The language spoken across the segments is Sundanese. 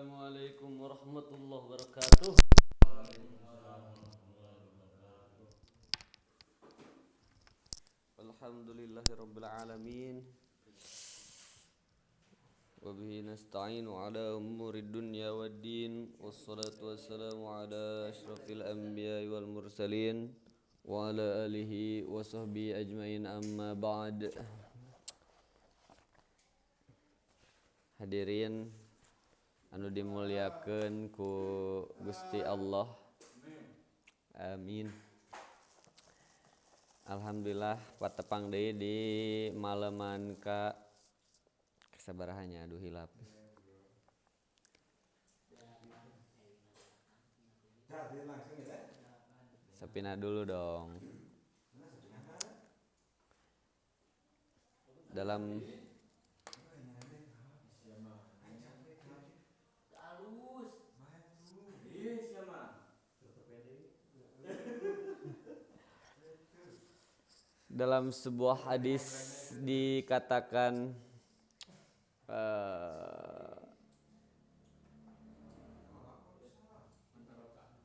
Assalamualaikum warahmatullahi wabarakatuh. Alhamdulillahirabbil alamin. Wa bihi nasta'inu ala umurid dunya waddin. Wassalatu wassalamu ala asyrafil anbiya'i wal mursalin wa ala alihi wa sahbihi ajmain, amma ba'd. Hadirin anu dimuliakeun ku Gusti Allah. Amin. Alhamdulillah patepang deui di maleman ka sabaraha nya, aduh hilap. Sapina dulu dong. Dalam Dalam sebuah hadis dikatakan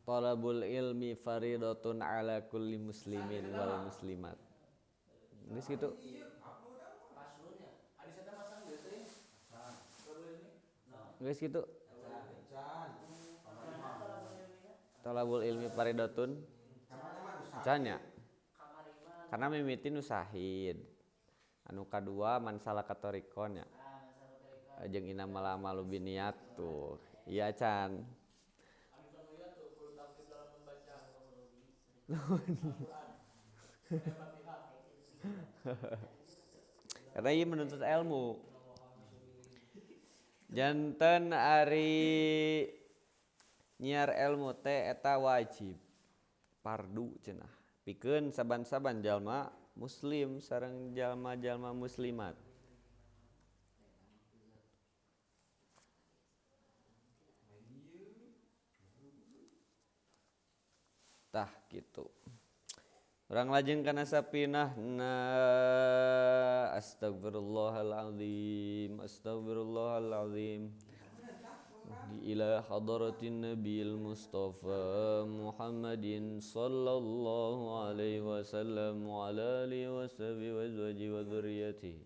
talabul ilmi faridatun ala kulli muslimin wal muslimat. Geus kitu. Geus kitu. Talabul ilmi faridatun can nya. Karena mimiti nu sahid. Anu kadua man salaka tariqon nya. Jeung innamal a'malu binniyat tuh. Iya can. Karena ieu menuntut ilmu. Janten ari nyiar ilmu teh eta wajib. Fardu cenah. Pikeun saban-saban jalma muslim sareng jalma-jalma muslimat. Tah kitu. Urang lajeng kana sapinahna. Astagfirullahalazim, astagfirullahalazim. Ila hadratin nabiyil Mustafa Muhammadin sallallahu alaihi wasallam wa ala alihi washabihi wa azwajihi wa dzurriyyatihi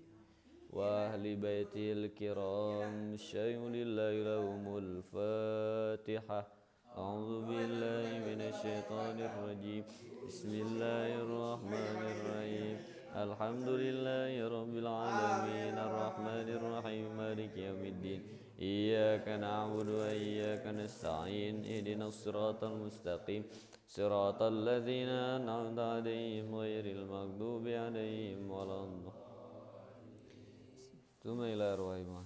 wa ahli baitil kiram. Syai'un lillahi lahumul Fatihah. A'udzu billahi minasyaitonir rajim. Bismillahirrahmanirrahim. Alhamdulillahi rabbil alamin arrahmanir rahim maliki yaumiddin. Iyyaka na'budu wa iyyaka nasta'in. Ihdinas siratal mustaqim. Siratal ladzina an'amta 'alaihim ghairil maghdubi 'alaihim waladdallin. Tsumma ila arwahihim.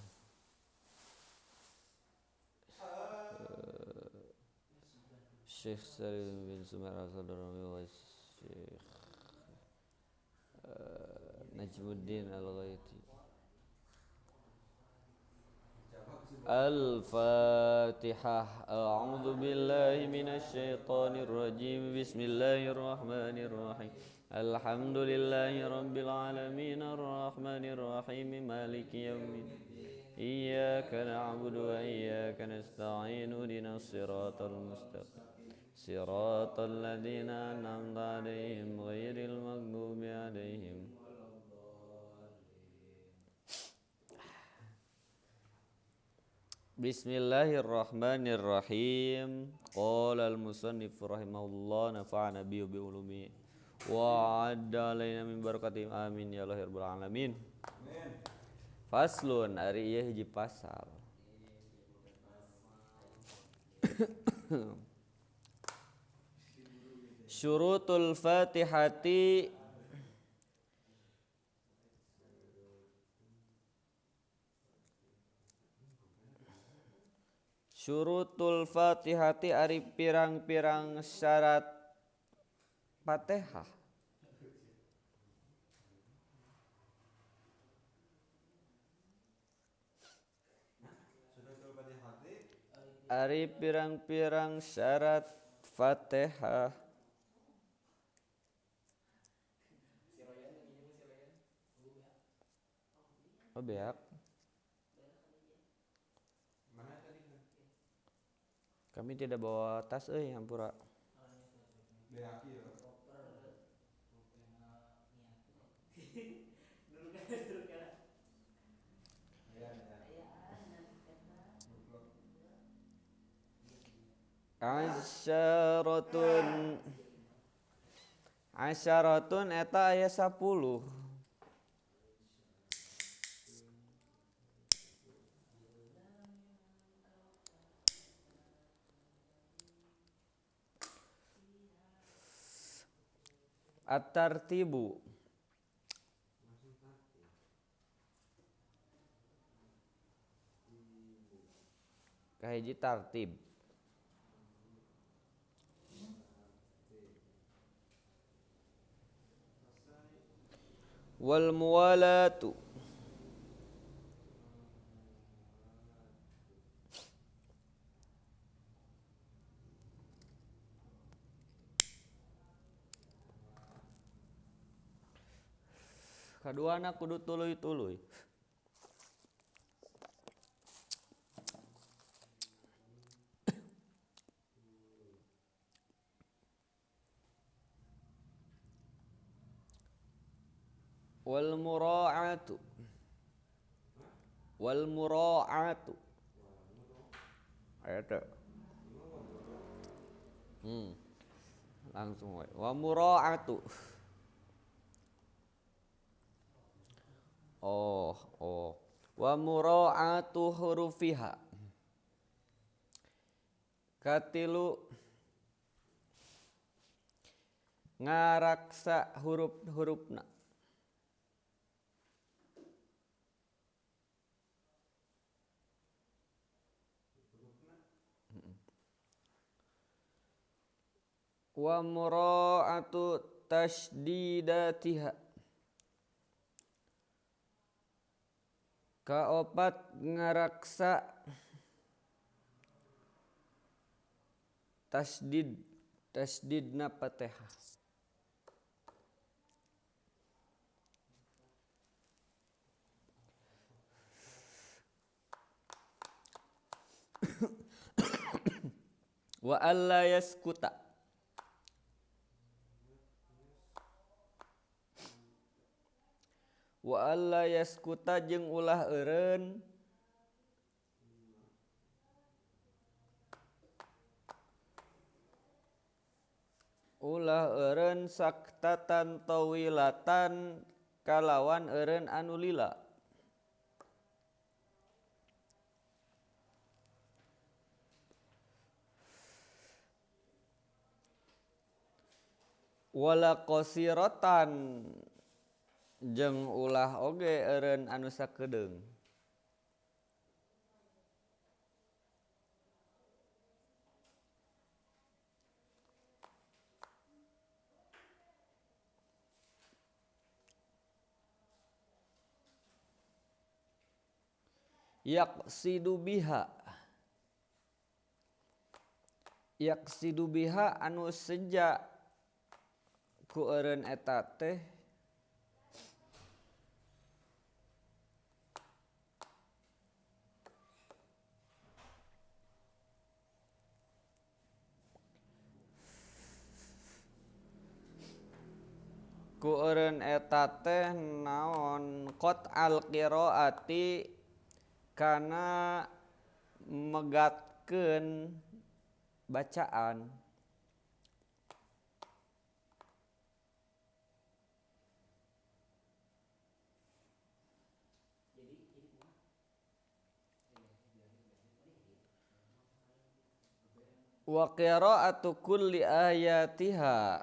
Syekh Salim bin Sumar Al-Sadrami wa Syekh Najmuddin Al-Ghaiti. Al-Fatihah. A'udzu billahi minasyaitonir rajim. Bismillahirrahmanirrahim. Alhamdulillahi rabbil alamin arrahmanir rahim maliki yaumiddin. Iyyaka na'budu wa iyyaka nasta'in. Ihdinas siratal mustaqim. Siratal ladzina an'amta 'alaihim ghairil maghdubi 'alaihim. Bismillahirrahmanirrahim. Qala al-musannif rahimahullah nafa'ana bihi bi ulumihi wa 'adda alaina min barakatihim. Amin ya Allah ya rabbal alamin. Amin. Faslun ari ieu hiji pasal. Syurutul Fatihati Syurutul Fatihati ari pirang-pirang syarat Fatihah. Ari pirang-pirang syarat Fatihah. Oh beak. Kami tidak bawa tas euy hampura. Asyaratun asyaratun eta aya 10. At-tartibu kahiji tartib. Wal muwalatu kaduana kudu tuluy-tuluy. Wal mura'atu wal mura'atu eta langsung we wa mura'atu oh oh wa mura'atu hurufiha katilu ngaraksa huruf-hurufna. Wa mura'atu tasydidatiha kaopat ngaraksa tasdid tasdidna fatihah. Wa alla yaskuta wa alla yaskuta jeung ulah eureun ulah eureun saktatan tawilatan kalawan eureun anu lila. Wala qasiratan jeung ulah oge eureun anu sakedeung. Yaqsidu biha yaqsidu biha anu seja ku eureun eta teh ku eureun eta teh naon qat'al qiraati kana megatkeun bacaan. Wa qira'atu kulli ayatiha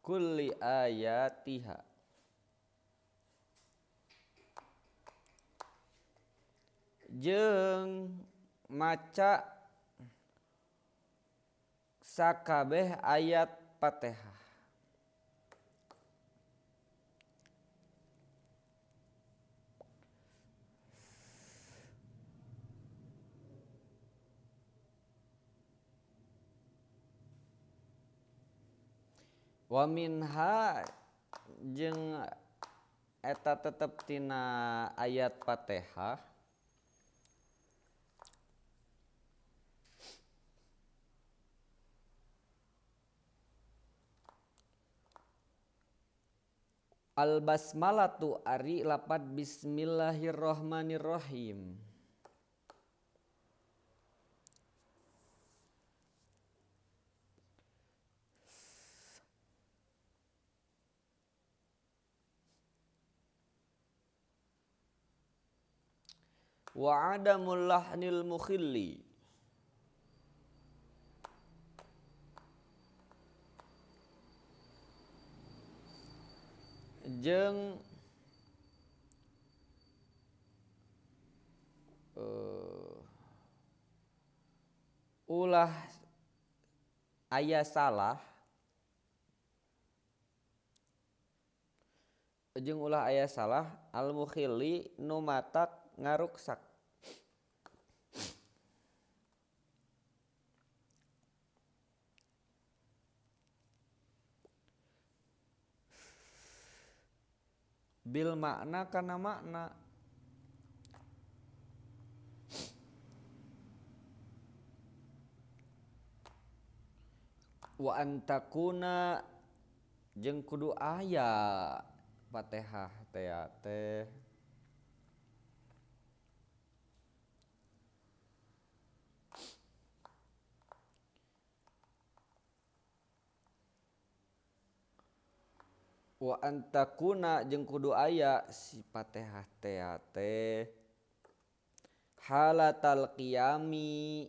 kulli ayatiha jeung maca sakabeh ayat Fatihah. Wa minha jeung eta tetep tina ayat Fatihah. Al basmalatu ari lapad bismillahirrahmanirrahim. Wa adamul lahnil mukhilli jeung ulah aya salah jeung ulah aya salah al mukhilli nu matak ngaruksak. Bil makna kana makna. Wa antakuna jeung kudu aya Fatihah teh wa antakuna jeung kudu aya si Fatihah teh halatal qiyami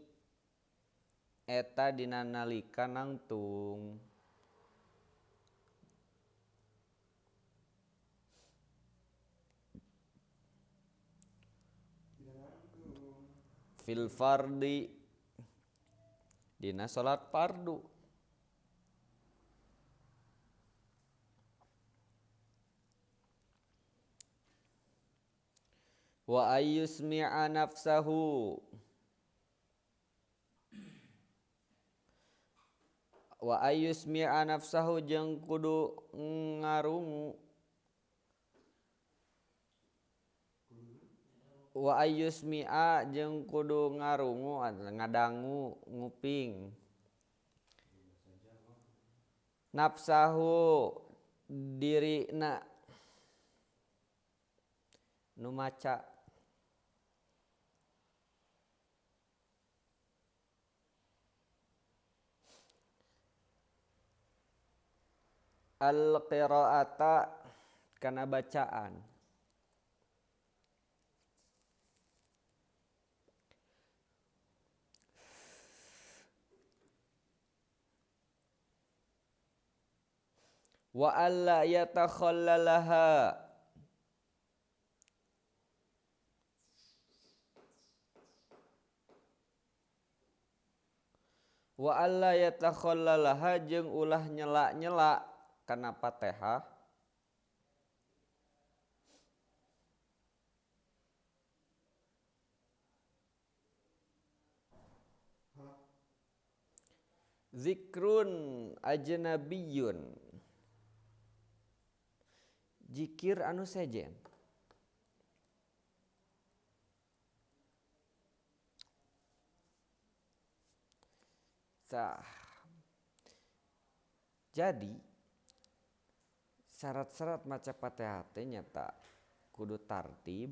eta dina nalika nangtung. Fil fardi dina salat fardu. Wa ayyusmi'a nafsahu wa ayyusmi'a nafsahu jeung kudu ngarungu wa ayyusmi'a jeung kudu ngarungu ngadangu nguping nafsahu dirina nu maca. Al-qira'ata kana bacaan. Wa alla yatakhallalaha wa alla yatakhallalaha jeung ulah nyela-nyela kana Fatihah. Zikrun ajnabiyun jikir anu sejen. Tah. Jadi syarat-syarat maca Fatihah teh nyata kudu tartib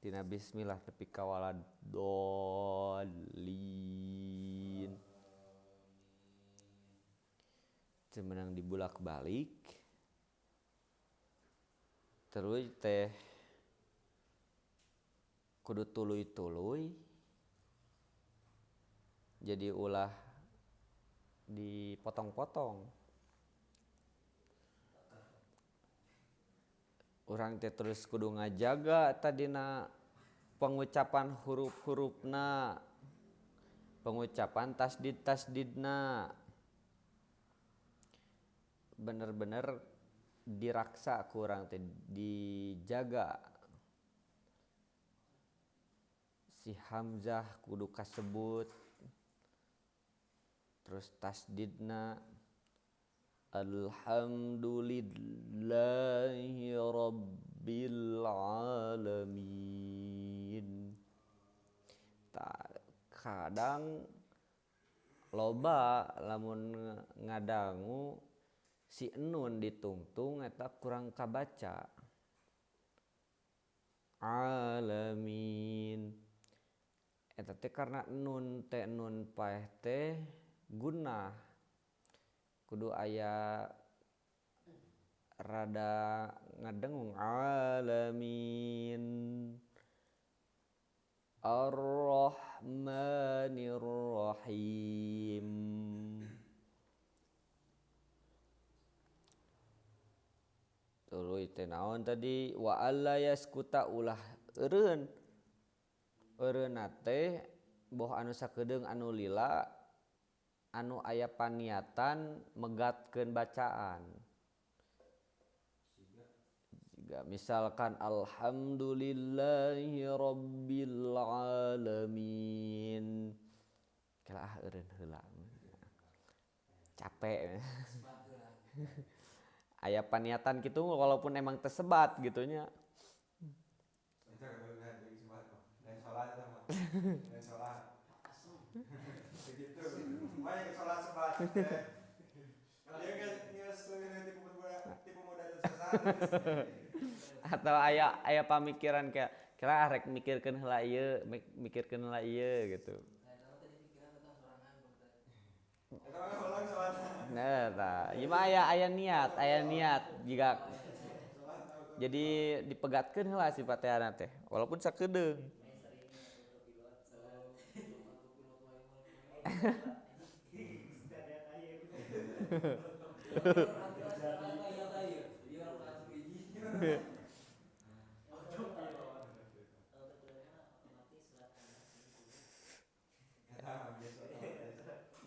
tina bismillah tepi ka waladdollin. Teu meunang dibulak-balik. Terus teh kudu tuluy-tuluy. Jadi ulah dipotong-potong. Urang teh terus kudu ngajaga tadina pengucapan huruf-hurufna, pengucapan tasdid-tasdidna. Bener-bener diraksa ku urang teh, dijaga. Si hamzah kudu kasebut, terus tasdidna, Alhamdulillahi rabbil alamin. Kadang loba lamun ngadangu si nun ditungtung eta kurang kabaca. Alamin eta teh karena nun teh nun paeh teh gunah kudu aya rada ngadengung alamin. Ar-Rahmanir-Rahim. Tuluy teh naon tadi wa alla yaskuta ulah eureun. Eureunna teh boh anu sakedeung anu lila anu aya paniatan megatkeun bacaan. Jika misalkan alhamdulillahi rabbil alamin. Kela ah eureun heula. Capek. Aya paniatan kitu walaupun emang tersebat gitu nya. Atau aya pamikiran kayak kira rek mikirkeun heula ieu, mikirkeun heula ieu gitu. Nah, tah. Ieu mah aya niat jika jadi dipegatkeun heula si Fatihahna teh walaupun sakedeung.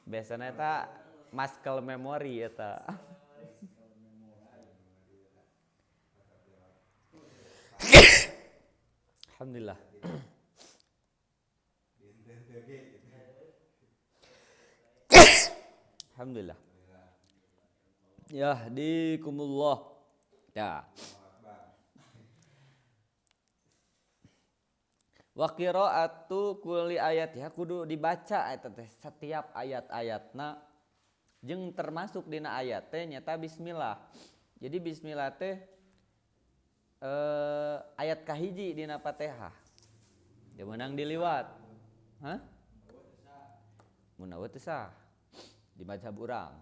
Biasanya eta muscle memory eta. Alhamdulillah. Alhamdulillah. Yahdikumullah. Ya. Wa qira'atu kulli ayatiha kudu dibaca eta teh setiap ayat-ayatna jeung termasuk dina ayat teh nyata bismillah. Jadi bismillah teh ayat kahiji dina Fatihah. Dia meunang diliwat. Hah? Mun eueuh teu sah. Di mazhab urang.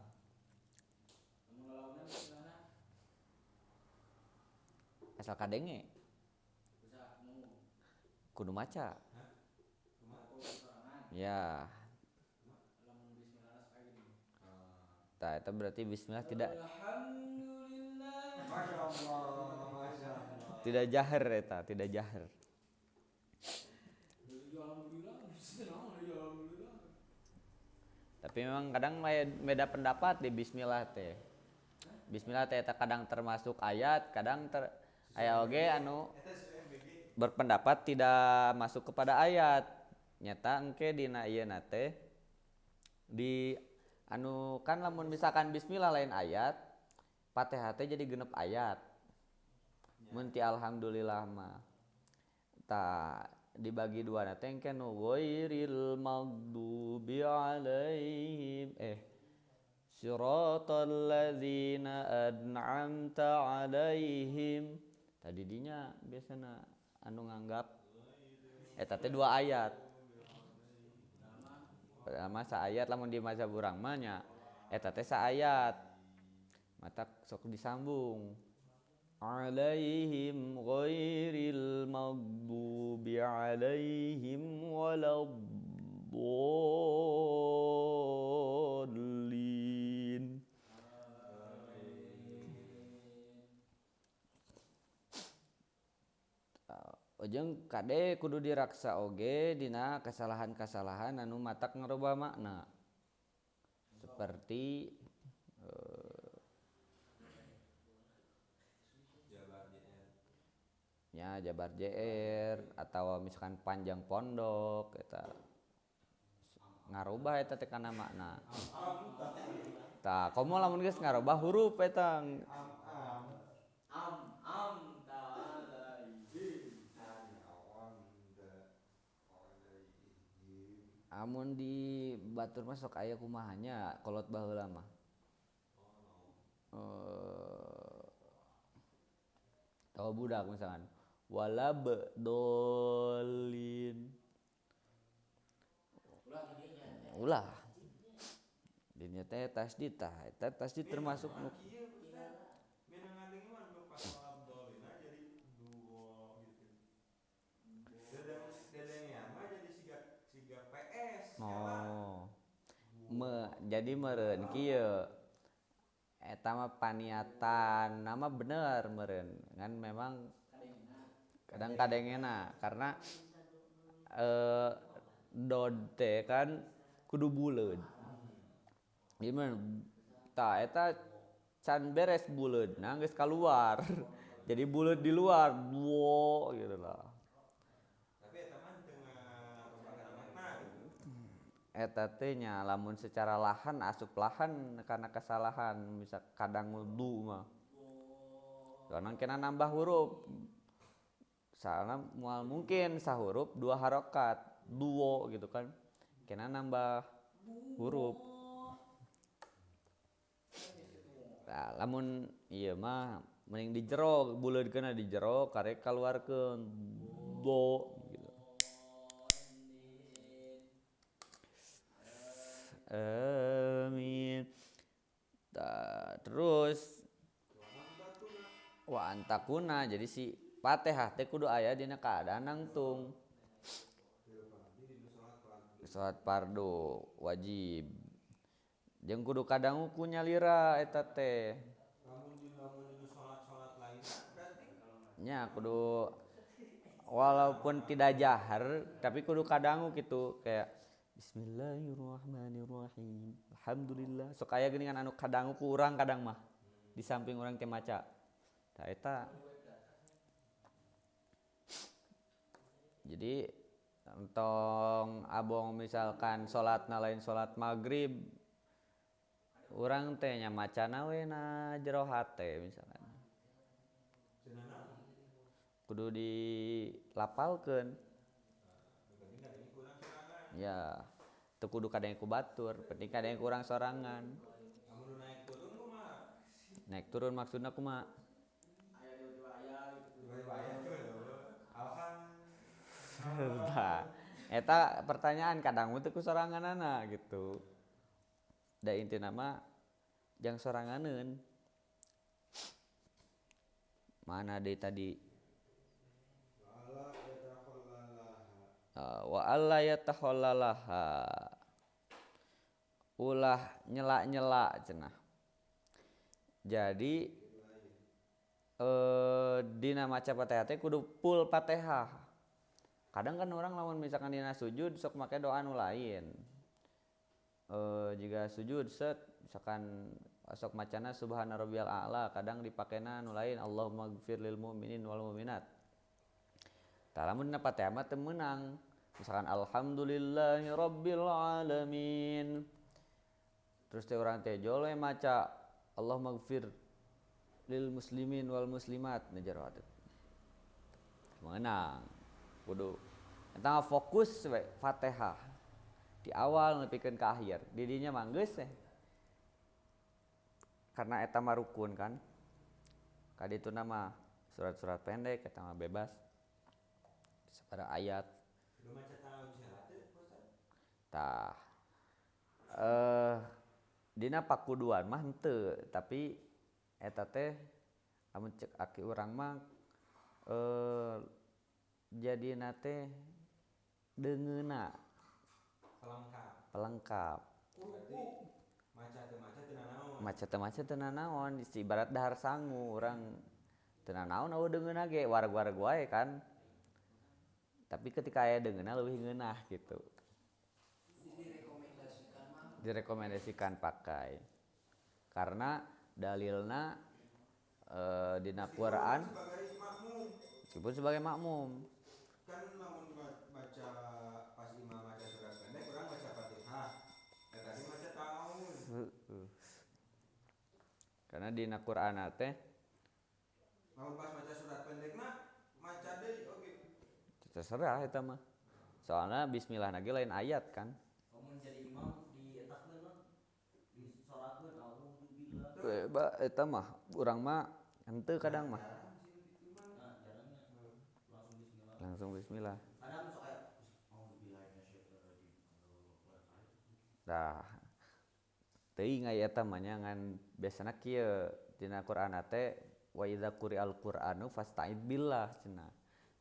Asal kadenge. Kudu maca. Ya. Tah eta berarti bismillah tidak. Tidak jahar eta, tidak jahar. Tapi memang kadang beda pendapat di bismillah teh. Bismillah teh eta kadang termasuk ayat, kadang aya oge anu berpendapat tidak masuk kepada ayat. Nyata engke dina ieu na teh di anu kan lamun misalkan bismillah lain ayat, Fatihah teh jadi genep ayat. Mun ti alhamdulillah mah. Tah dibagi dua na teh engke nu ghairil maghdubi alaihim siratal ladzina an'amta alaihim. Tadi dinya biasana anu nganggap eta teh dua ayat. Padahal saayat lamun di mazhab urang mah nya eta teh saayat. Mata sok disambung. Alaihim ghairil maghdubi alaihim waladdallin. Ojeng kade kudu diraksa oge dina kesalahan-kesalahan anu matak ngarubah makna. Seperti ya jabar JR atau misalkan panjang pondok eta ngarubah eta teh kana makna. Tah, komo lamun geus ngarobah huruf eta. Am am ta'alaihim. Amun di batur mah sok aya kumaha nya kolot baheula mah. Tahu budak misalkan wala bedolin. Ulah. Dinya teh tasdid tah, eta tasdid termasuk nu oh. Jadi meureun kieu. Eta mah paniatan nama bener meureun ngan memang kadang kadengena karena dod teh kan kudu buleud. Gimana? Tah eta can beres buleudna geus kaluar. Jadi buleud di luar, duo gitu lah. Tapi eta mah teu ngarobah makna. Eta teh nya lamun secara lahan asup lahan karena kesalahan bisa kadang du mah. Soalna kena nambah huruf. Soalna moal mungkin sahurup dua harokat, duo gitu kan. Kena nambah huruf. Nah, lamun ieu mah mending di jero, buleudkeun di jero karek kaluarkeun do gitu. Amin. Terus wa antakuna jadi si Fatihah teh kudu aya dina keadaan nangtung. Salat fardu wajib. Jeung kudu kadangu ku nyalira eta teh. Lamun dina salat-salat lain berarti nya kudu walaupun tidak jahar tapi kudu kadangu gitu kayak Bismillahirrahmanirrahim. Alhamdulillah. Sok aya geuningan anu kadangu ku urang kadang mah. Di samping urang teh maca. Tah eta. Jadi entong abong misalkan salatna lain salat maghrib urang teh nya macana we na jero hate misalkan. Kudu dilapalkeun. Ya, teu kudu kadang ku batur, penting kadang ku urang sorangan. Naik turun maksudna kumaha? Tah, eta pertanyaan kadang teu ku soranganana gitu. Da intina mah jang soranganeun. Mana deui tadi? Wa alla yatakhallalaha. Ulah nyela-nyela cenah. Jadi dina maca Fatihah teh kudu full Fatihah. Kadang kan orang lamun misalkan dina sujud sok make doa nu lain. Jika sujud set misalkan sok macana subhana rabbiyal a'la, kadang dipakena nu lain Allahumma gfir lil mu'minin wal mu'minat. Tah lamun dina Fatihah mah teu meunang. Misalkan alhamdulillahi rabbil alamin. Terus teh urang teh jole maca Allahumma gfir lil muslimin wal muslimat na jero hate. Meunang. Kudu eta fokus we Fatihah. Di awal nepikeun ka akhir. Di dinya mah geus teh. Karena eta mah rukun kan. Ka dituna mah surat-surat pendek eta mah bebas. Sabaraha ayat. Tah. Dina pakuduan mah henteu, tapi eta teh lamun cek aki urang mah jadina teh deungeuna pelengkap. Maca teu maca teu nanaon, ibarat dahar sangu urang teu nanaon eueuh deungeuna ge wareg-wareg wae kan. Tapi ketika aya deungeuna leuwih ngeunah gitu. Direkomendasikan pakai. Karena dalilna dina Quran meskipun sebagai makmum. Kan lamun baca pas imam baca surat pendek urang baca Fatihah. Eta tadi maca taun. Heeh. Karena dina Qur'an teh lamun pas maca surat pendekna maca deui oge. Terserah eta mah. Soalna bismillah lagi lain ayat kan. Mun jadi imam dietakeun mah disorakeun auzubillah. Ba eta mah urang mah henteu kadang mah. Langsung bismillah. Kadang sok aya auzubillahi minasyaitonirrajim. Tah. Teuing aya eta mah nya ngan biasana kieu dina Qur'an teh wa idza quri'al Qur'anu fasta'id billah cenah.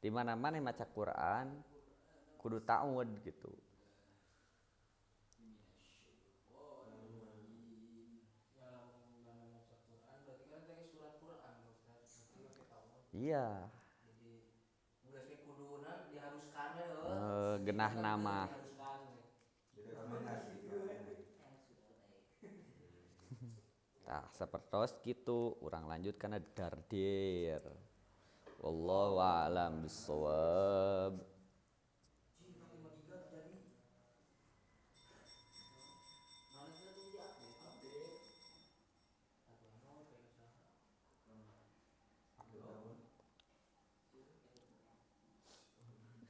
Di mana-mana maca Qur'an kudu ta'awud gitu. Iya. Genah nama. Tah sapertos kitu urang lanjut kana dardir. Wallahu a'lam bissawab.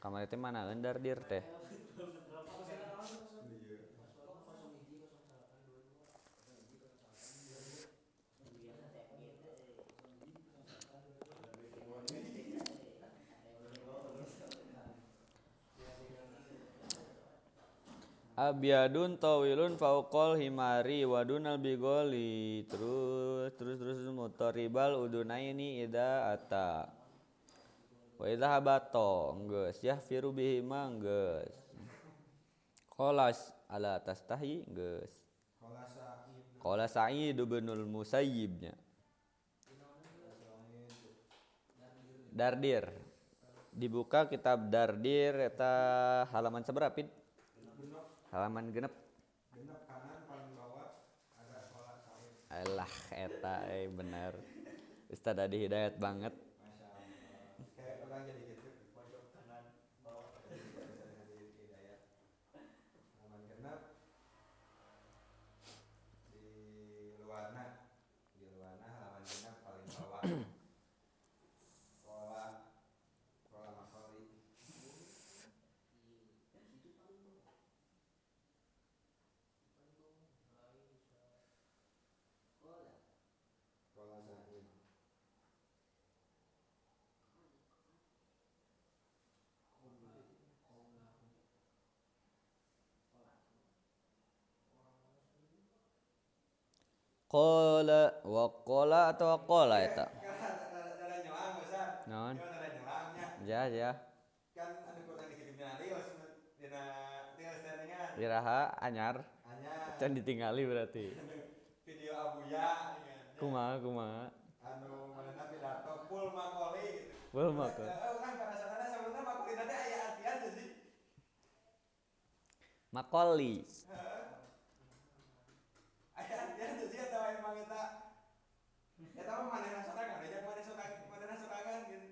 Kamari teh manaeun dardir teh? Abyadun tawilun fauqal himari wadunal bigoli terus terus terus mutaribal udunaini idza ata wa idza habato geus yahfiru bihima geus qalas ala tastahi geus qala Sa'id binul Musayyib nya Dardir dibuka kitab Dardir eta halaman sabaraha Pid? Halaman genep. Genep kanan paling bawah ada sholat sahid. Alah eta bener. Ustaz Adi Hidayat banget. Masya Allah. Kayak orang jadi gitu pojok kanan bawah. Ustaz Adi Hidayat. Halaman genep di luarna halaman genep paling bawah. Pola makoli. Qala wa qala atau qala eta? Naon? Ya ya. Kan anu kurang dikirimna reels dina reels teh Iraha anyar. Anyar. Can ditingali berarti. Video Abuya kumaha kumaha. Anu manehna pidato full makoli gitu. Full makoli. Urang penasaran sebenarnya makoli teh aya artian teh sih. Makoli. Aya artian teh sih atawa emang eta eta mah manehna sorangan aja manehna sorangan gitu.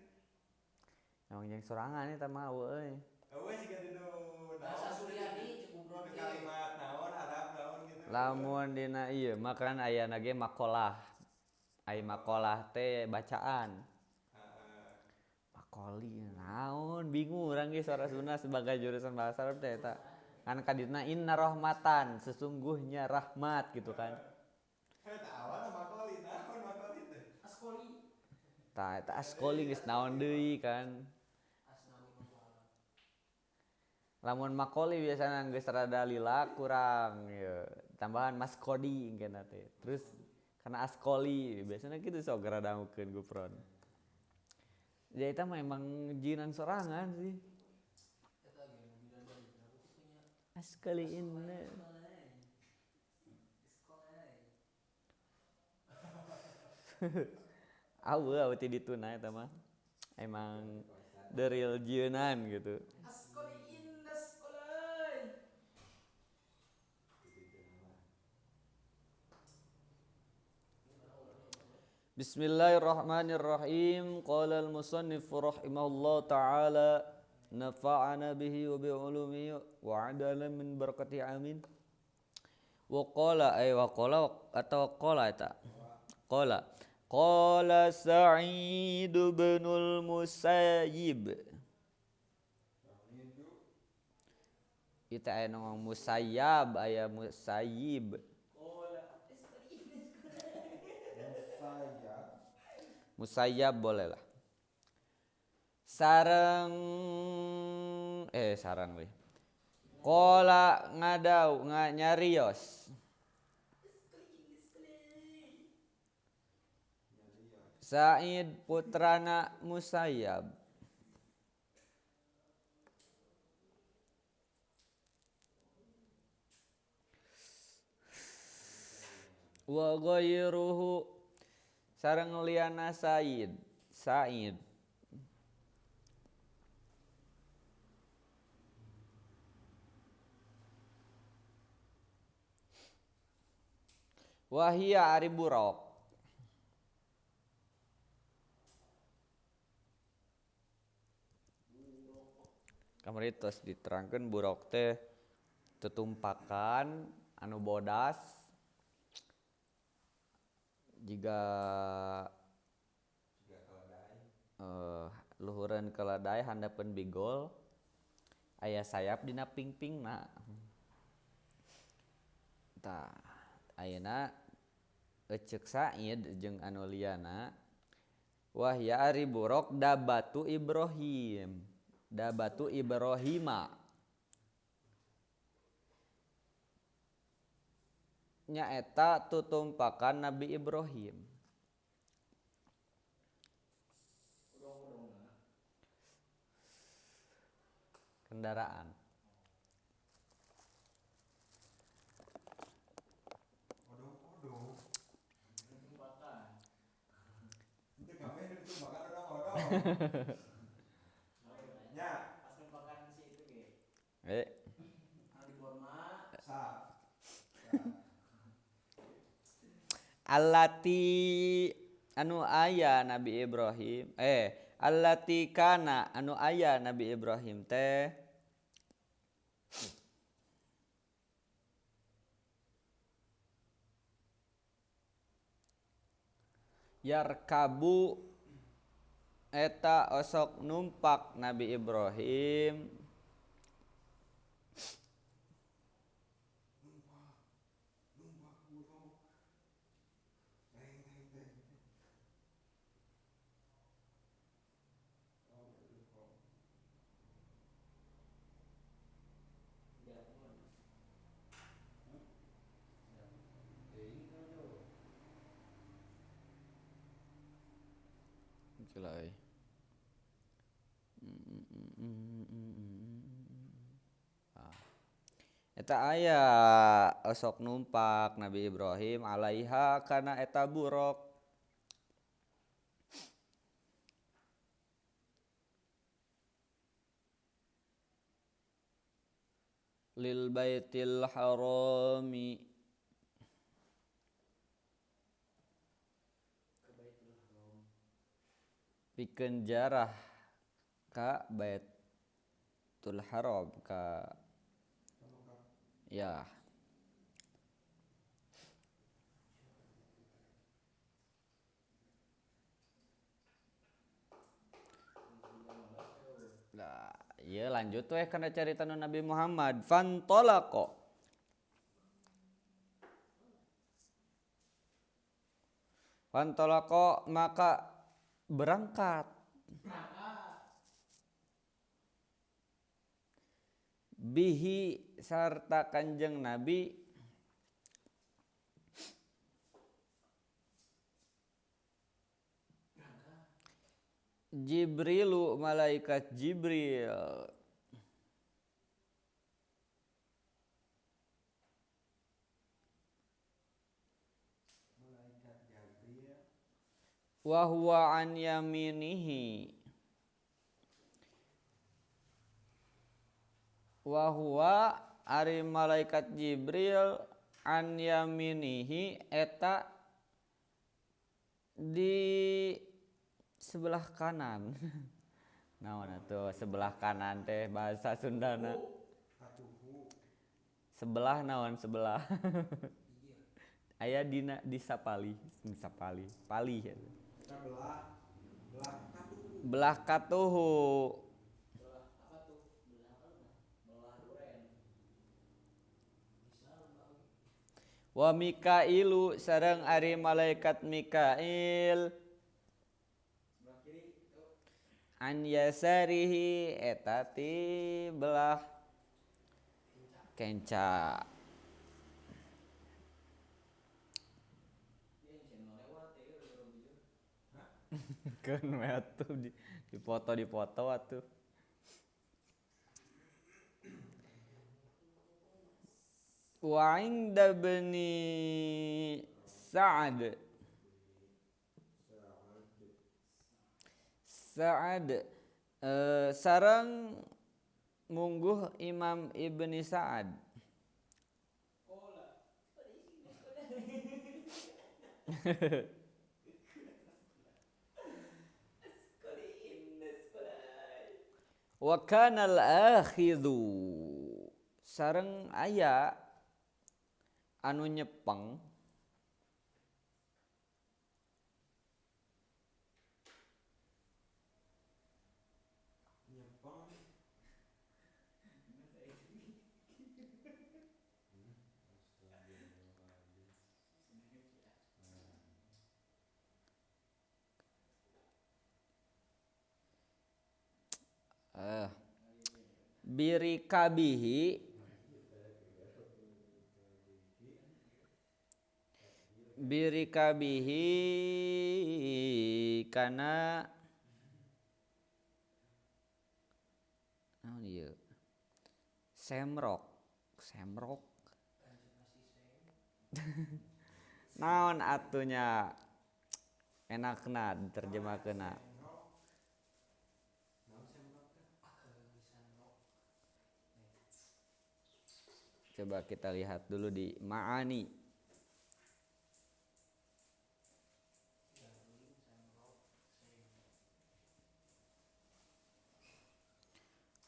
Emang jeung sorangan eta mah euy. Euy siga dinu bahasa Suryani cukup bro kalimat naon Arab naon gitu. Lamun dina ieu mah kan ayana ge makalah. Ai makalah teh bacaan. Makoli naon bingung urang ge suara Sunda sebagai jurusan bahasa Arab teh eta. Kan kaditna inna rahmatan, sesungguhnya rahmat gitu kan. Eta awalna makoli naon makoli teh? Askoli. Tah eta askoli geus naon deui kan. Lamun makoli biasana geus rada lila kurang ieu. Tambahan maskodi engkena teh. Terus karena askoli biasana kitu sok rada dangukeun gupron. Jadi eta mah emang jinan sorangan sih. Askali inna. Awe ti dituna eta mah. Emang the real jieunan gitu. Askoli inna askolai. Bismillahirrahmanirrahim. Qala al-musannif rahimahullah ta'ala nafa'ana bihi wa bi'ulumihi wa 'adala min barakatihi amin. Wa qala ay wa qala atau qala eta. Qala qala Sa'id binul Musayyib. Kita aya ngomong musayyab aya musayyib. Musayyab boleh lah. Sareng sareng we. Qala ngadau nyarios. Sa'id putrana Musayyab. Wa ghairuhu sareng liyana Sa'id. Sa'id wahia ari buraq. Kamari tos diterangkeun buraq teh tetumpakan anu bodas jiga luhureun keledai handapeun bigol aya sayap dina pingpingna. Tah ayeuna eceuk Sa'id jeung anu liyana wahya ari buraq dabatu Ibrahim. Dabatu Ibrahima nyaeta tutumpakan Nabi Ibrahim. Kendaraan. Allati anu aya Nabi Ibrahim allati kana anu aya Nabi Ibrahim teh yarkabu eta osok numpak Nabi Ibrahim Kelai. Eta aya osok numpak Nabi Ibrahim alaiha kana eta buraq. Lil baitil harami pikeun jarah ka Baitul Haram ka ya. Nah, ieu lanjut weh kana carita nu Nabi Muhammad fantolaqa. Fantolaqa maka berangkat. Bihi sarta Kanjeng Nabi Jibrilu malaikat Jibril wa huwa an yaminihi wa huwa ari malaikat Jibril an yaminihi eta di sebelah kanan. Naon atuh sebelah kanan teh bahasa Sundana. Sebelah naon sebelah. Aya dina di sapali, sapali, palih. Kita belah belah katuhu. Belah katuhu. Belah apa tuh? Belah apa? Belah duren. Bisa belah. Wa Mikailu sareng ari malaikat Mikail. Sebelah kiri itu. An yasarihi eta ti belah kenca. Keun we atuh dipoto atuh. Wa inda bni Sa'ad. Sa'ad sareng mungguh Imam Ibni Sa'ad. Wa kana al-akhidhu sareng aya anu nyepeng birikabihi birikabihi kana naon ieu semrok semrok naon atunya enakna diterjemahkeunna. Coba kita lihat dulu di ma'ani.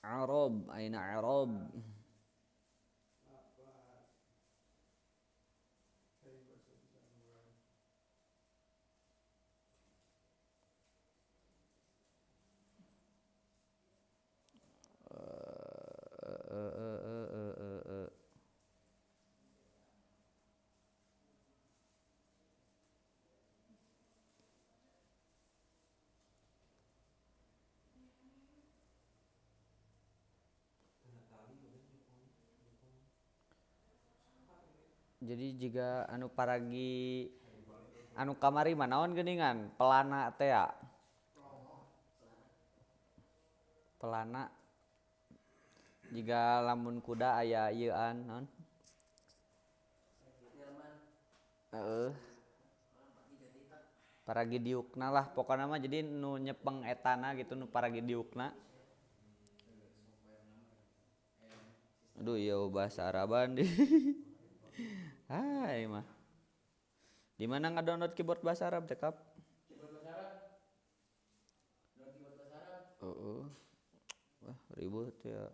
Arab, aina Arab? Jadi jika anu paragi anu kamari mah naon geuningan pelana teh ya. Pelana jika lamun kuda aya ieuan naon? Heeh. Paragi diukna lah pokona mah jadi nu nyepeng etana gitu nu paragi diukna. Aduh ieu bahasa Araban di. Hai mah. Di mana ngedownload keyboard bahasa Arab cekap? Keyboard bahasa Arab. Download keyboard bahasa Arab. Heeh. Wah, ribut ya.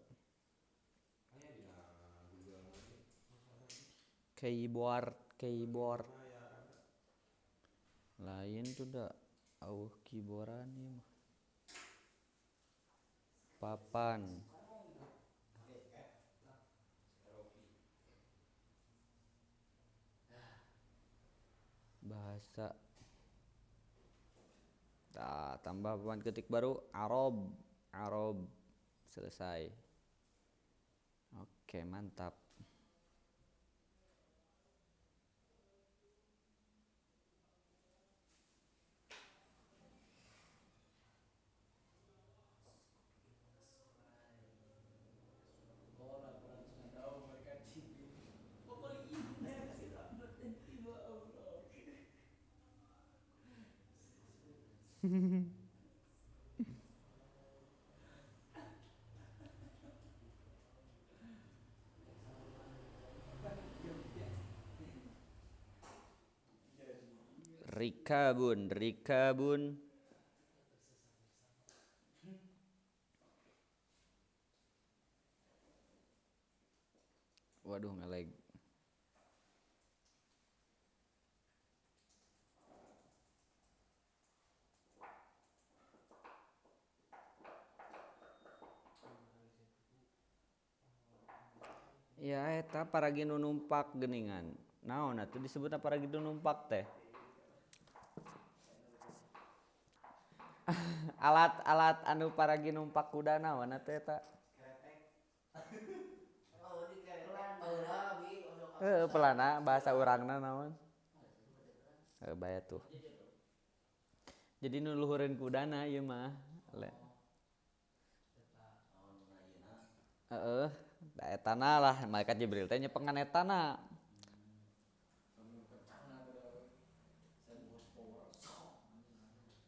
Keyboard, keyboard. Lain tuh dah auh keyboardan ieu mah. Papan. Bahasa. Nah, tambah papan ketik baru Arab, Arab selesai. Oke, mantap. Rikabun, rikabun. Waduh, ngelag. Ya eta paragi nu numpak geuningan. Naon atuh disebutna paragi nu numpak teh? Alat-alat anu paragi numpak kuda naon atuh eta? Heeh, pelana bahasa urangna naon? Heuh, bae tuh. Jadi nu luhureun kudana ieu mah. Heeh, da etana lah malaikat Jibril teh nyepengan etana.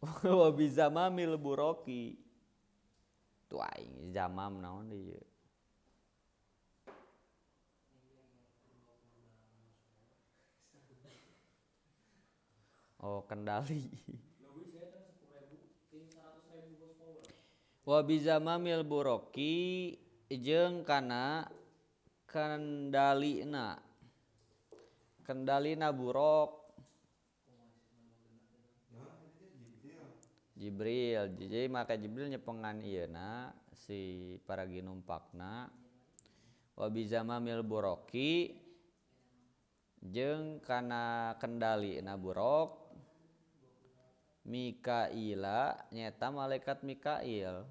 Wa bizamamil buroki. Tuh aing zamam naon deui ieu. Oh, kendali. Wa bizamamil buroki jeung kana kendalina. Kendalina burok. Jibril. Jadi maka Jibril nyepengan ieuna si paragi numpakna. Wa bizamamil buroki jeung kana kendalina burok Mikaila nyeta malaikat Mikail.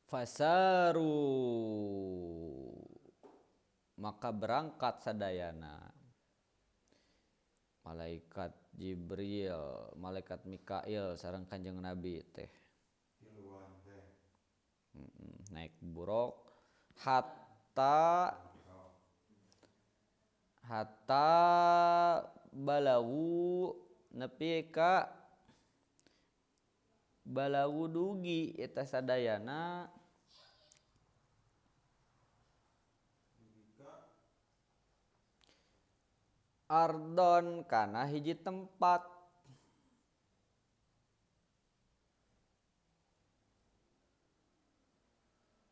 Fasaru maka berangkat sadayana malaikat Jibril, malaikat Mikail sareng Kanjeng Nabi teh naik buruk hatta balawu nepi ka balawu dugi eta sadayana ardon kana hiji tempat.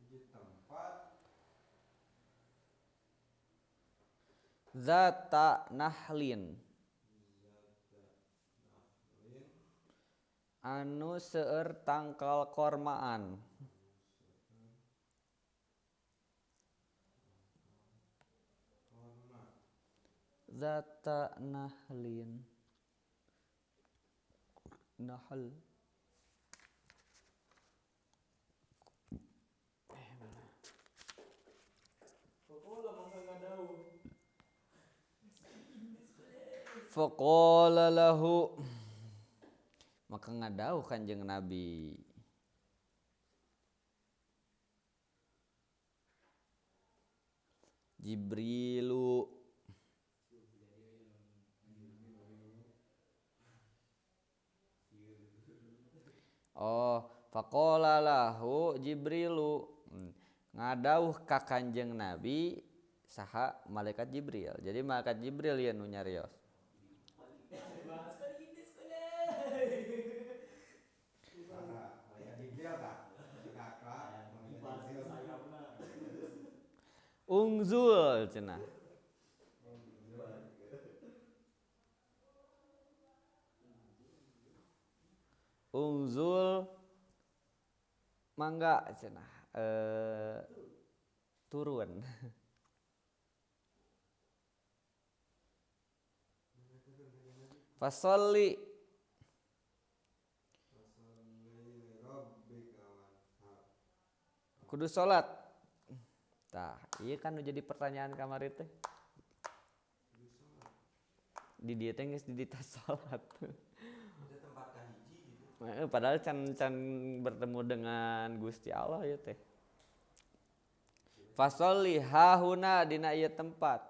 Hiji tempat zata nahlin anu seueur tangkal kormaan. Zata nahlin nahl faqala lahu maka ngadauh Kanjeng Nabi Jibrilu. Oh, faqala lahu Jibrilu ngadauh ka Kanjeng Nabi saha malaikat Jibril. Jadi malaikat Jibril ieu nu nyarios. Ungzul cenah. Ungzul mangga cenah turun. Fasolli kudu salat. Tah, ieu kan nu jadi pertanyaan kamari teh. Di dieu teh geus didita salat. Padahal can bertemu dengan Gusti Allah ya teh. Fasolli hahuna dina ieu tempat.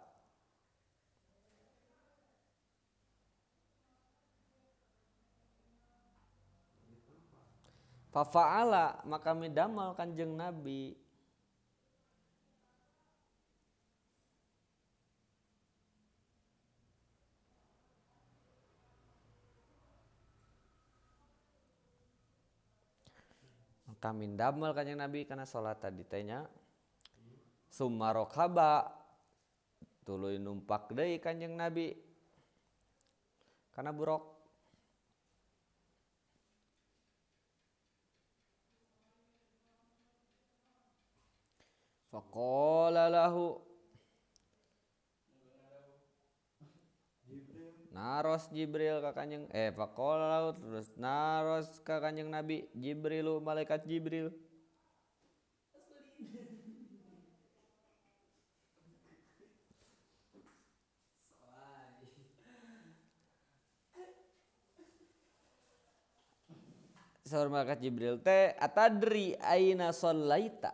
Fafa'ala maka midamal Kanjeng Nabi. Maka mindamel Kanjeng Nabi kana salat tadi teh nya. Summa rokaba tuluy numpak deui Kanjeng Nabi Kana buraq. Faqala lahu naros Jibril ka kanjeng faqala lahu terus naros ka kanjeng Nabi Jibrilu malaikat Jibril. Saur malaikat Jibril teh atadri aina shallaita.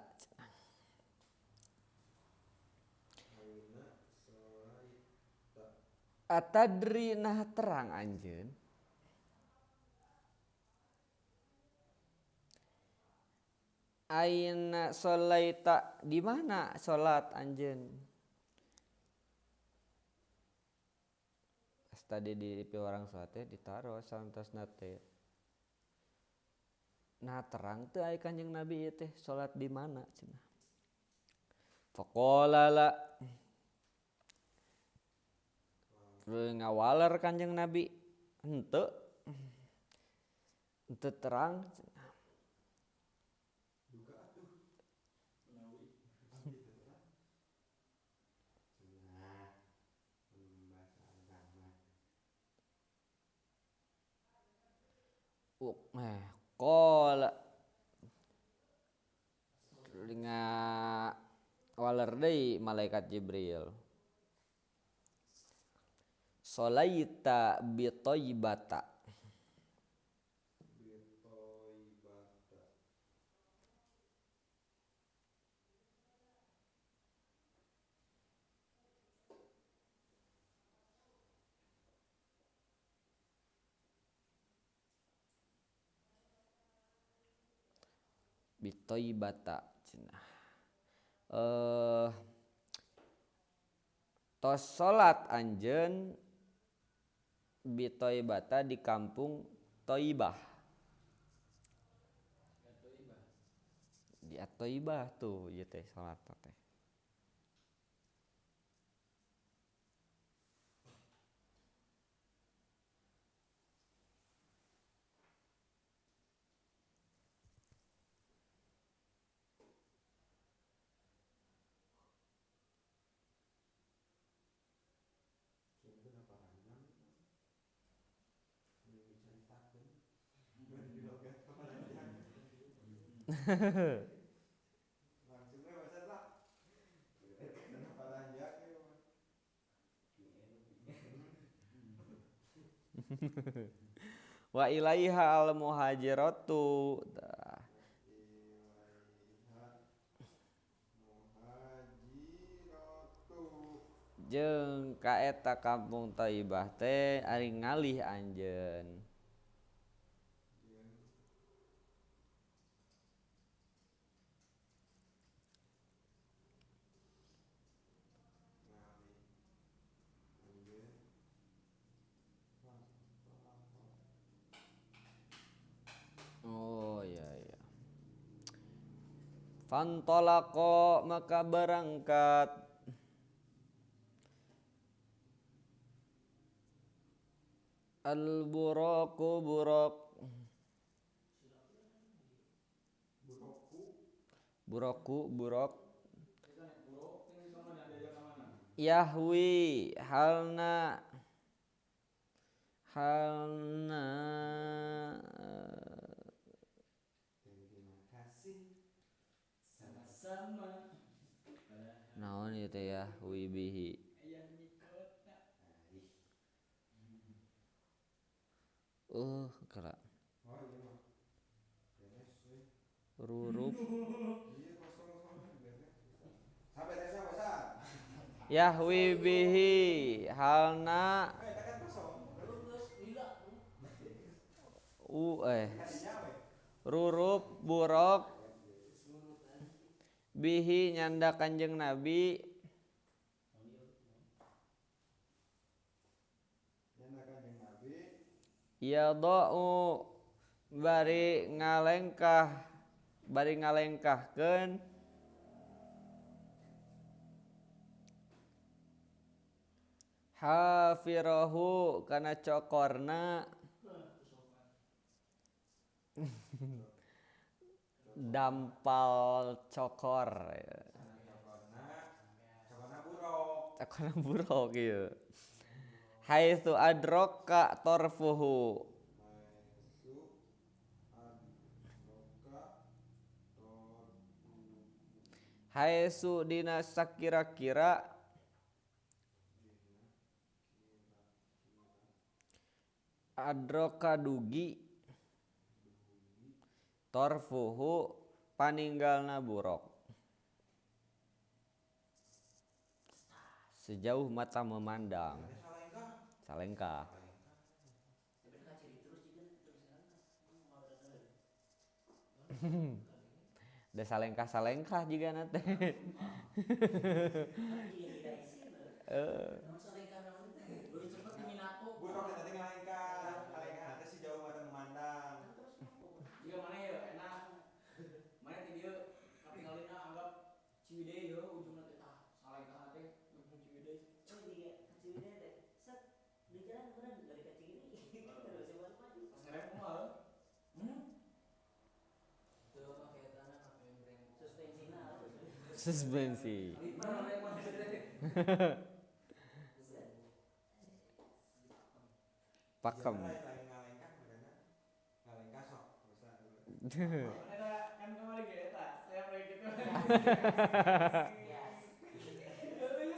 Atadri nah terang anjeun. Aina sholaita di mana salat anjeun? As tadi di piwarang salat teh ditaros santosna teh. Nah terang teu aya Kanjeng Nabi ieu teh salat di mana cenah. Faqala la ngawaler Kanjeng Nabi henteu henteu terang cenah. Duka atuh. Qala ngawaler deui malaikat Jibril. Sholaita bi thayyibata. Bi thayyibata cenah. Tos salat anjeun bi thayyibata di kampung Thayyibah. Di Thayyibah tuh ieu teh salat teh. Wa ilaiha al muhajiratu. Jeung ka eta kampung Thayyibah teh ari ngalih anjeun. Oh iya iya. Fantolaqo maka berangkat. Al buraku burak. Buraku burak. Yahwi halna halna naon ieu teh yahwi bihi. Kera. Rurup. Yahwi bihi halna rurup buruk bihi nyanda Kanjeng Nabi yadau bari ngalengkahkeun Hafirahu kana cokorna dampal cokor. Cokorna buruk ieu. Haitsu adraka tarfuhu. Haitsu dina sakira-kira adraka dugi tarfuhu paninggalna buruk sejauh mata memandang. Salengkah. Da salengkah-salengkah jigana teh. Buruk teh ngalengkah, ngalengkah teh sejauh mata memandang. Jika mana ya enak. Mana ti dieu katingalina anggap Ciwidey ye ujungna teh tah salengkah teh ujung Ciwidey. Oh iya, ka Ciwidey teh. Set di jalan beneran dari ka Ciwidey. Terus maju. Pas ngerem kumaha? Suspensi. Pakem. Kan kemarin ge eta, saya proyek gitu.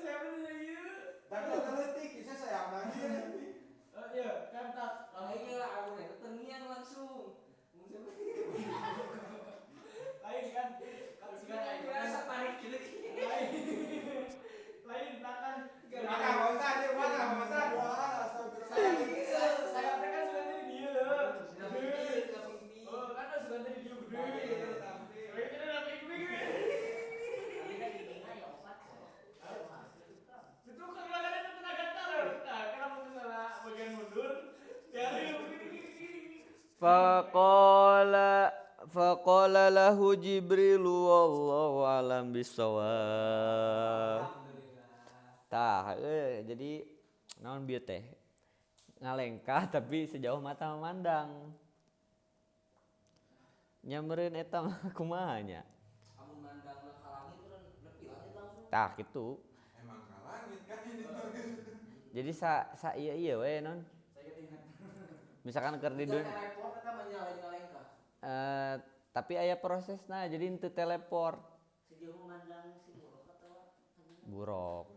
Saya bener ieu. Tapi leutik bisa saya lagi. Oh iya, kan tak lainnya lah aku teh terngiang langsung. Lain kan. Kalau biasa tarik gitu. Lain kan. Mana usah dia mana usah dua astagfirullah. Saya kan sudah dari dia. Oh, kan sudah dari dia gede. Kita udah ping-ping. Itu kan ada tenaga taruh. Nah, kalau misalnya bagian mundur, dari begini. Faqala lahu Jibril wallahu alam bisawab. Tah, jadi naon bieu teh? Ngalengkah tapi sejauh mata memandang. Nyameureun eta mah kumaha nya? Amun mandangna ka langit nepi langit langsung. Tah kitu. Emang ka langit kan ini tuh. Jadi sa sa ieu ieu we non. Misalkan keur di dunia teleport eta mah nyalain ngalengkah. Tapi aya prosesna jadi henteu teleport. Sejauh memandang si buruk atau buruk.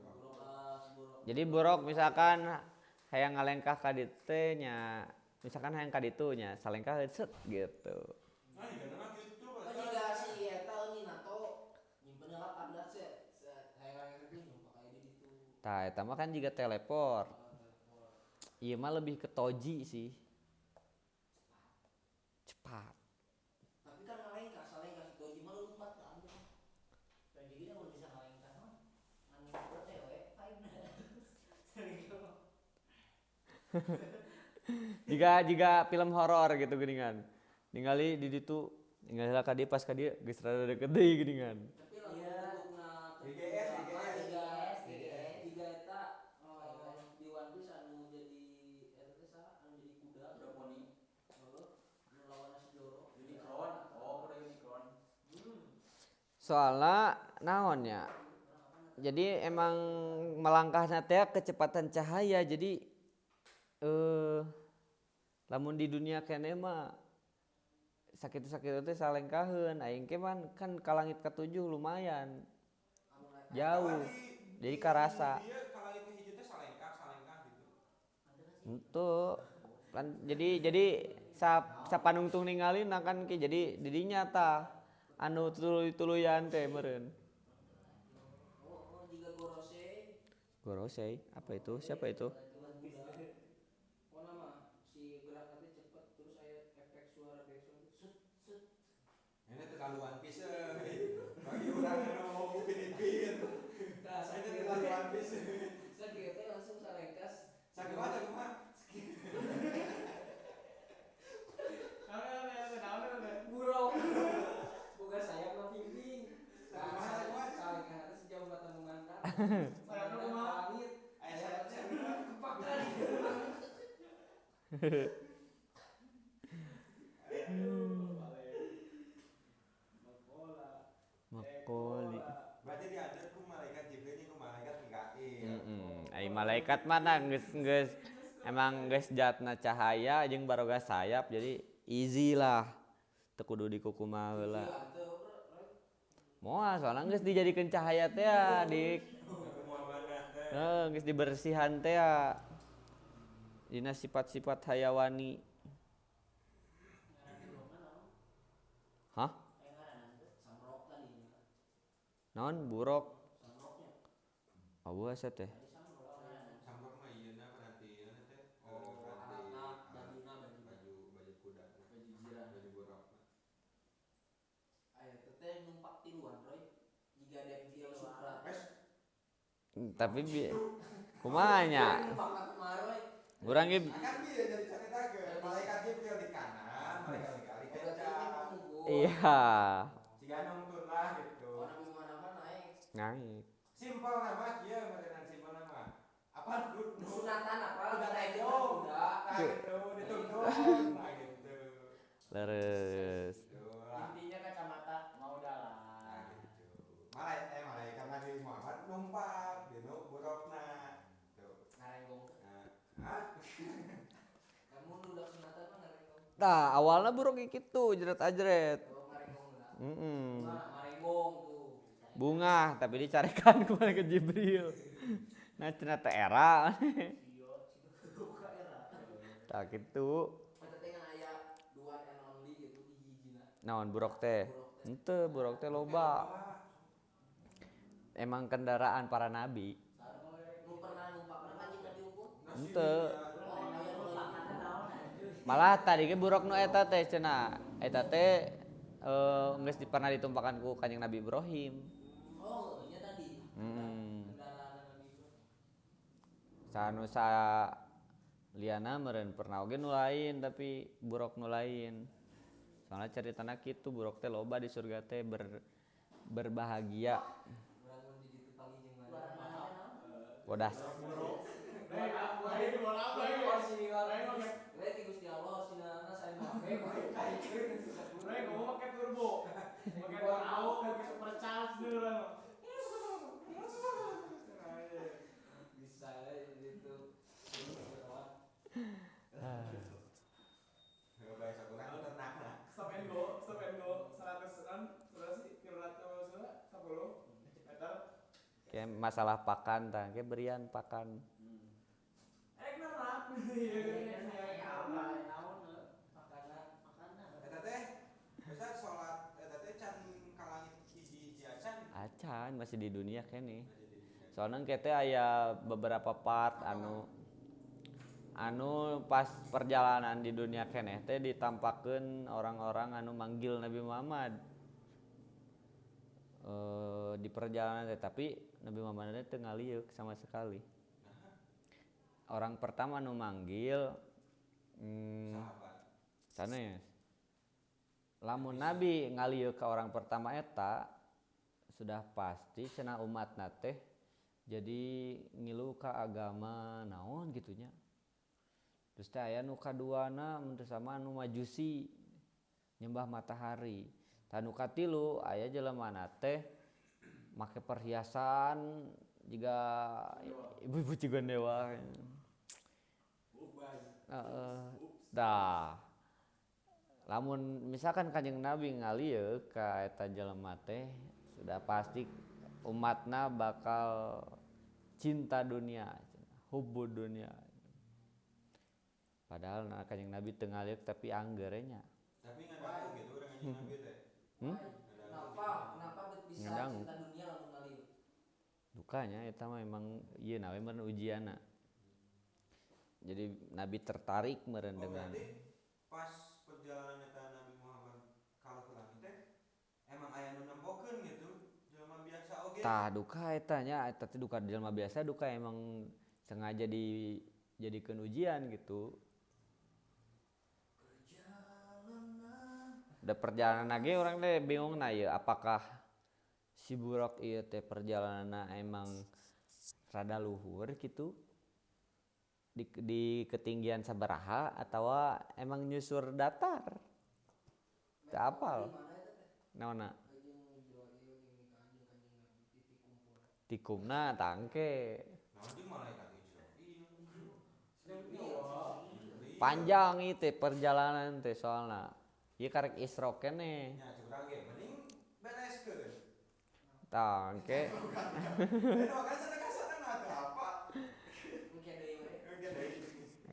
Jadi buruk misalkan hayang ngalengkah ka ditu teh nya, misalkan hayang ka ditu nya, salengkah set gitu. Nah, gitu. Oh, jika si eta Minato nyimpen heula pandat set hayang ngalengkah teh nyumpak aya di ditu. Tah eta mah kan jiga teleport. Ieu mah lebih ke toji sih. Cepat. Tapi kan ngalengkah, salengkah si toji mah lompat kan. Toji ge mun bisa ngalengkah mah ngan ngumpul teh we vibe-na. Jika film horor gitu geuningan. Ningali di ditu, ningali ka dieu pas ka dieu geus rada deket deui geuningan. Tapi lamun bentukna GGS jiga eta di One Piece anu jadi eta teh saha anu jadi kuda kuda poni. Heeh. Anu lawanna si Zoro. Unicorn. Oh, kuda unicorn. Soalna naon nya? Jadi emang melangkahna teh kecepatan cahaya jadi lamun di dunia keneh mah sakitu-sakitu teh salengkaheun aing ke man kan ka langit katujuh lumayan jauh jadi karasa Ka langit kahiji teh salengkah salengkah gitu. henteu kan jadi sapanungtung ningalina kan ki jadi didinya tah anu tuluy-tuluyan teh meureun. Oh, jiga Gorosei. Gorosei apa itu? Siapa itu? Pokona mah si gerakna teh cepet terus aya efek suara backsound sut sut. Ini terlalu One Piece euy. Bagi urang anu Upin Ipin. Tah, Ini terlalu One Piece. sakieu teh langsung salengkas. Sakumaha sakumaha? Buruk. Boga sayap mah ping-ping. Sakumaha sakumaha? Salengkah teh sejauh mata memandang. Sayapna kumaha? Langit. Aya sayapna. Makoli. Berarti diantar ku malaikat Jibril jeung ku malaikat Mikail. Heeh. Ai malaikat mana geus emang geus jatna cahaya jeung baroga sayap jadi easy lah. Teu kudu dikukumaha heula. Moal soalna geus dijadikeun cahaya teh ya, dik. Heeh, geus dibersihan teh ya. Dina sifat-sifat hayawani. Hah? Naon buruk? Abu asa teh. Samrok mah ieu na peranti ieu na teh. Oh, Peranti, alatna bajuna baju baju baju kuda. Baju jirah. Baju buruk. Aya teh numpak tiluan Roy. Jiga Devgil Supra. Wes, Tapi kumaha nya? Numpak ka kumaha Roy? Urang ge kan bieu jadi caritakeun. Malaikat Jibril di kanan, malaikat Mikail di Oh, berarti ini kencan. punggung. Iya. Siga nungtun lah gitu. Oh, Nabi Muhammad naik. Naik. Simpel nama kieu meureunan simpel nama. Apa nu Nu sunatan apa Udah naik naik kuda. Nah gitu, dituntun. Nah gitu. Leres. Gitu lah. Intinya kacamata mau udah Nah lah. gitu. Malaikat Nabi Muhammad numpak dinu burukna. Tuh. Ngarenggong. Nah, hah? Kamu nu udah sunatan mah ngarenggong. Tah, awalna buruk kitu jeret-ajret. Oh, ngarenggong lah. Heeh. Nah, ngarenggong tuh. Bunga, tapi dicarekan ku malaikat Jibril. Nah, cenah teh era. Tah kitu. Eta teh ngan aya the one and only gitu di hijina. Naon buruk teh? Henteu, buruk teh loba. Emang kendaraan para nabi. Nu pernah numpak pernah jeung Nabi Ukur? Henteu. Oh, aya nu lain. Malah tadi ge buruk nu eta teh cenah. Eta teh geus pernah ditumpakan ku Kanjeng Nabi Ibrahim. Oh, nya tadi. Heeh. Kendaraan Nabi Ibrahim. Sanu sa liana meureun pernah oge nu lain tapi buruk nu lain. Soalnya ceritana kitu buruk teh loba di surga teh berbahagia. Urang mun di ditu panggih jeung mana? Bodas. Rek ti Gusti Allah sinana saya make Roy ngomong pakai turbo, pakai turbo, pakai supercharge dulu lah. Bisa gitu. Bahasa urang ternak nah. Stop and go, 100 an, berapa sih? 300 10 meter. Kayak masalah pakan tah, kayak berian pakan. Nernak. Iya, Naon makanan Makanan. Eta teh biasa salat eta teh can ka langit hiji-hiji acan. Acan masih di dunia keneh. Soalnya kita aya beberapa part anu pas perjalanan di dunia keneh teh ditampakeun orang-orang anu manggil Nabi Muhammad. Di perjalanan teh tapi Nabi Muhammad teh teu ngalieuk sama sekali. Orang pertama nu manggil Sahabat. sanes. Lamun Nabi ngalieuk ka orang pertama eta sudah pasti cenah umatna teh jadi ngilu ka agama naon gitunya. Terus teh aya nu kaduana mun teu sama anu majusi nyembah matahari. Tah nu katilu aya jelemana teh make perhiasan jiga ibu-ibu Cigondewa. Heeh. Tah. Lamun misalkan Kanjeng Nabi ngalieuk ka eta jelema teh sudah pasti umatna bakal cinta dunia, hubbu dunia. Padahal na Kanjeng Nabi teu ngalieuk tapi angger nya. Tapi ngadangu gitu urang Kanjeng Nabi teh. Kenapa kenapa bisa Ngadangu. cinta dunia lamun ngalieuk? Dukanya eta mah emang ieu na we meureun ujianna. Jadi Nabi tertarik meureun Oh, dengan berarti pas perjalanan eta Nabi Muhammad ka langit teh emang aya nu nempokeun gitu jelema biasa oge. Tah duka eta nya eta teh duka jelema biasa duka emang sengaja dijadikeun ujian gitu. Da perjalanan lagi orang teh bingung na ieu apakah si buruk ieu teh perjalananna emang rada luhur gitu. Di ketinggian sabaraha atawa emang nyusur datar. Teu apal. Naonna? Tikumna tangke. Panjang ieu teh perjalanan teh soalna. Ieu karek Isra keneh. Nya curang ge mending bereskeun. Tangke.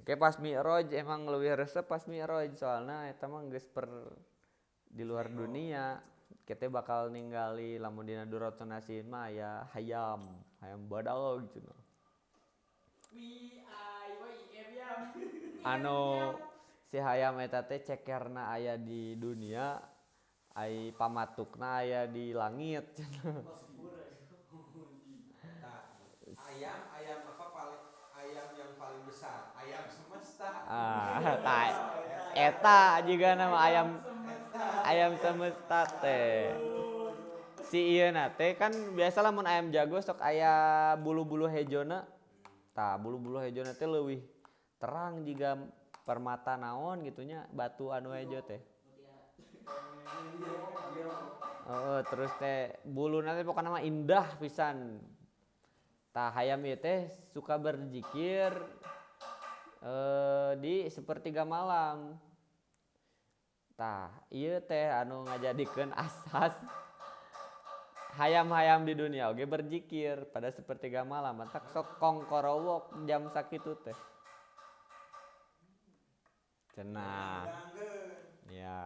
Oke pas Mi'raj emang leuwih resep pas Mi'raj soalna eta mah geus per di luar dunia. Kita bakal ninggali lamun dina Durratun Nasihin mah aya hayam, hayam badag cenah. Anu si hayam eta teh cekerna aya di dunia, ai pamatukna aya di langit cenah. Ayam, ayam apa paling ayam yang paling besar? Ayam semesta. Ah, ta eta juga nama ayam ayam semesta teh. Si ieu na teh kan biasa lamun ayam jago sok aya bulu-bulu hejona. Tah bulu-bulu hejona teh leuwih terang jiga permata naon gitunya batu anu hejo teh. Heeh, terus teh buluna teh pokona mah indah pisan. Tah hayam ieu teh suka berzikir di sepertiga malam. Tah ieu teh anu ngajadikeun asas hayam-hayam di dunia oge berzikir pada sepertiga malam. Matak sok kongkorowok jam sakitu teh. Cenah. Ya,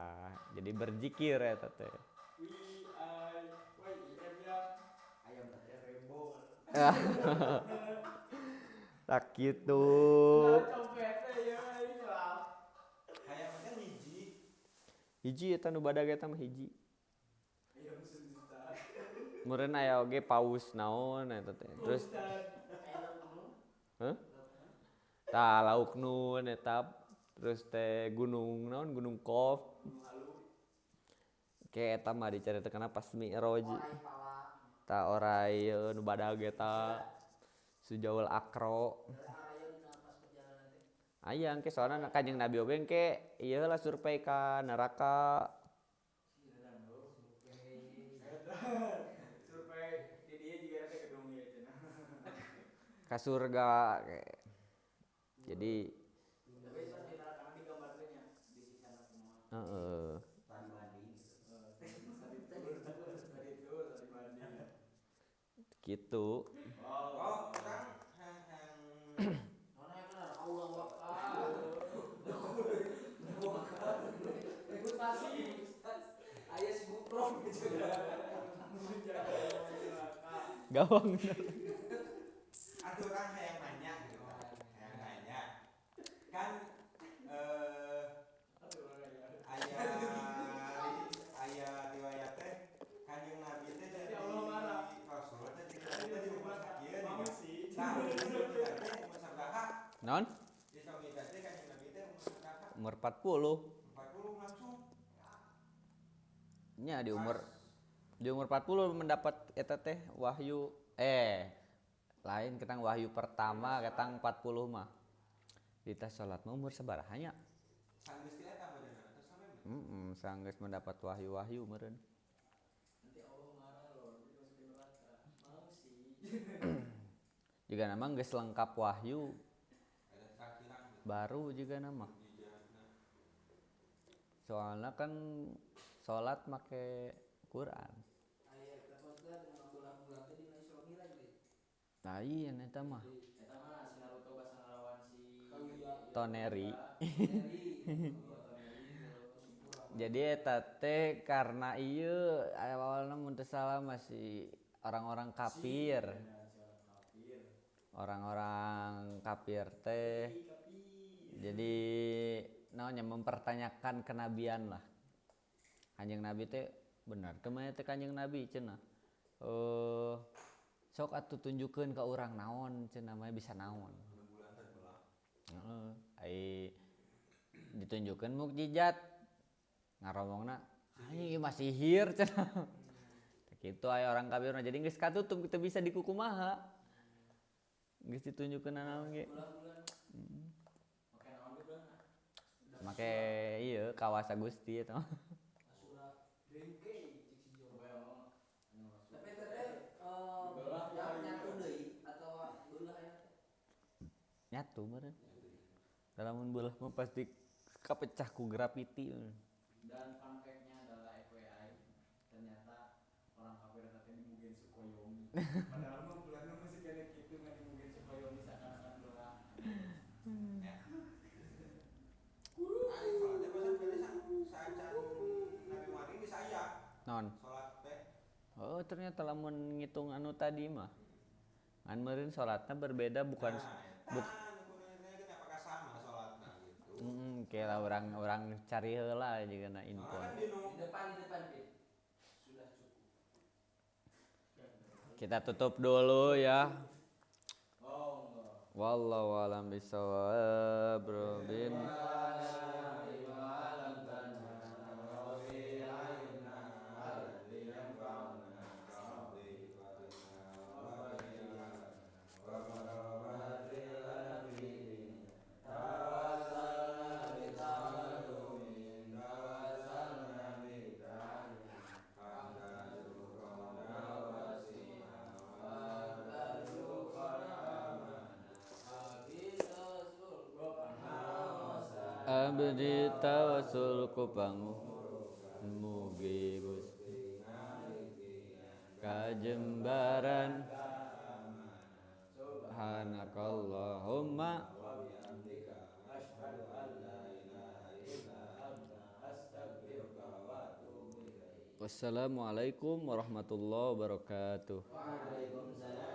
jadi berzikir eta teh. Tak gitu. Hiji eta nu badag eta mah hiji. Meureun aya oge paus naon eta teh. Terus heuh? Tah lauk nun eta terus teh gunung naon gunung Kof. Ke eta mah dicaritakeun pas Mi'raj. Tah orai nu badag eta Sujaul Akro. Aya engke soalna Kanjeng Nabi oge engke ieu lah survei ka neraka. Survei di dieu juga teh gedung ieu cenah. Ka surga. Jadi heeh. Gitu. Oh, urang gawang. Atuh urang hayang nanya gitu. Hayang nanya. Kan aya riwayat teh Kanjeng Nabi teh jadi Rasul teh jadi umur sakieu nih. Nah, umur sabaraha? Naon? Umur 40. 40 langsung. Nya di umur 40 mendapat eta teh wahyu lain ketang wahyu pertama ketang 40 mah. Dita salat mah umur sabaraha nya? Sanggeus teh eta beunang atau sampe? Heeh, sanggeus mendapat wahyu-wahyu meureun. Nanti Allah marah loh, dimasukin neraka. Mau sih. Juga nama geus lengkap wahyu. Baru juga nama. Soalnya kan salat make Quran. Nah iya eta mah. Eta mah si Naruto basa ngelawan si Toneri. Jadi eta teh karena ieu awalna mun teu salah masih orang-orang kafir. Orang-orang kafir teh jadi naonnya mempertanyakan kenabian lah. Kanjeng Nabi teh benar teu mah teh Kanjeng Nabi cenah. Sok atuh tunjukkeun ka urang naon cenah mah bisa naon. Heeh, ai ditunjukkeun mukjizat ngaromongna anjing ieu mah sihir cenah. Kitu aya orang kafir mah jadi geus katutup teu bisa dikukumaha. Geus ditunjukkeun naon ge. Make ieu kawasa Gusti eta. Tapi teh nyatu deui atawa beulah aya teh? Nyatu meureun. Lamun beulah mah pasti kapecah ku grafiti. Dan fun fact-nya adalah FYI, ternyata orang kafir teh di Mugen Tsukuyomi. Padahal mah bulanna masih kena kitu ngan di Mugen Tsukuyomi seakan-akan belah. Ari salat teh masa pilih saacan Nabi Muhammad ini saya. Non. Salat teh. Oh, ternyata lamun ngitung anu tadi mah. Ngan meureun salatna berbeda bukan Nah, apakah sama salatna gitu. Kira orang-orang cari heula jeung info. Soalnya kan Di depan Pin. Sudah cukup. Kita tutup dulu ya. Oh, enggak. Wallahu a'lam bishawab, Robin. Abdi tawassul ku pangu mugi Gusti kajembaran subhanakallahumma. Wassalamualaikum warahmatullahi wabarakatuh. Waalaikumsalam.